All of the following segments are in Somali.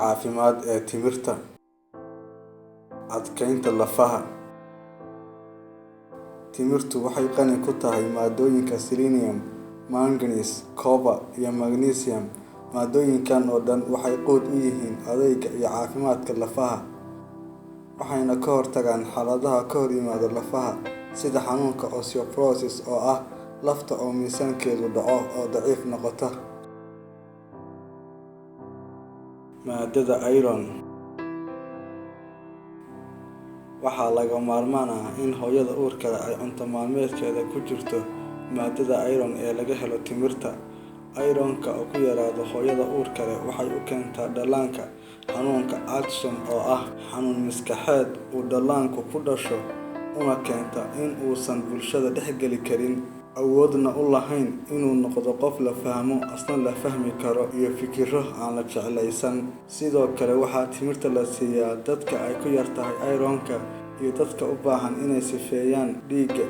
caafimaad ee timirta. Adkeynta lafaha. Timirtu waxay qani ku tahay maaddooyinka selenium, manganese, copper, iyo magnesium. Maaddooyinkan oo dhan waxay quud u yihiin adayga iyo caafimaadka lafaha, waxayna ka hortagaan xaaladaha ka hor yimaada lafaha sida xanuunka osteoporosis oo ah lafta oo miisaankeedu dhaco oo daciif noqota. Maadada iron. Waxaa lagama maarmaan ah in hooyada uurka leh ay cunto maalmeedkeeda ku jirto maadada iron ee laga helo timirta. Iron-ka oo ku yaraada hooyada uurka leh waxay u keentaa dhallaanka xanuunka autism oo ah xanuun maskaxeed uu dhallaanku ku dhasho, una keenta in uusan bulshada dhexgeli karin, awoodna u lahayn inuu noqdo qof la fahmo, asna la fahmi karo, iyo fikirro aan la jeclaysan. Sidoo kale waxaa timirta la siiyaa dadka ay ku yartahay iron-ka iyo dadka u baahan inay sifeeyaan dhiigga.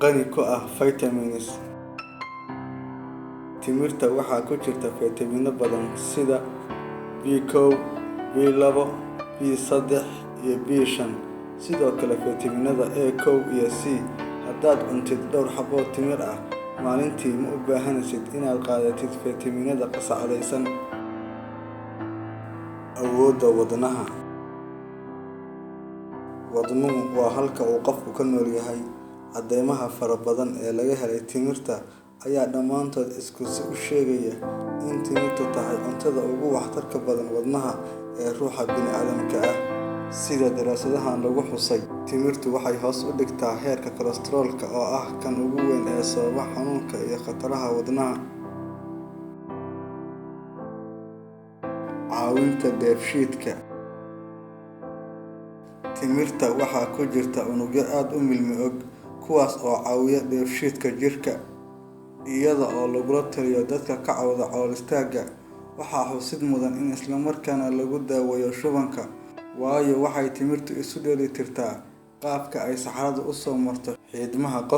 Qani ku ah vitamins. Timirta waxaa ku jirta fitamiino badan sida B1, B2, B3, iyo B5. Sidoo kale fitamiinada A1 iyo C. Haddaad cuntid dhowr xabbo timir ah maalintii, ma u baahanaysid inaad qaadatid fitamiinada qasacadaysan. Awoodda wadnaha. Wadnuhu waa halka uu qofku ka nool yahay. Caddeymaha fara badan ee laga helay timirta ayaa dhammaantood isku si u sheegaya in timirtu tahay cuntada ugu waxtarka badan wadnaha ee ruuxa bini'aadamka ah. Sida daraasadahan lagu xusay, timirtu waxay hoos u dhigtaa heerka kolestaroolka oo ah kan ugu weyn ee sababa xanuunka iyo khataraha wadnaha. Caawinta dheefshiidka. Timirta waxaa ku jirta unugyo aad u milmi og, kuwaas oo caawiya dheefshiidka jirka, iyada oo lagula taliyo dadka ka cawda calool istaagga. Waxaa xusid mudan in isla markaana lagu daaweeyo shubanka, waayo waxay timirtu isu dheellitirtaa qaabka ay saxaradu u soo marto xiidmaha qofka.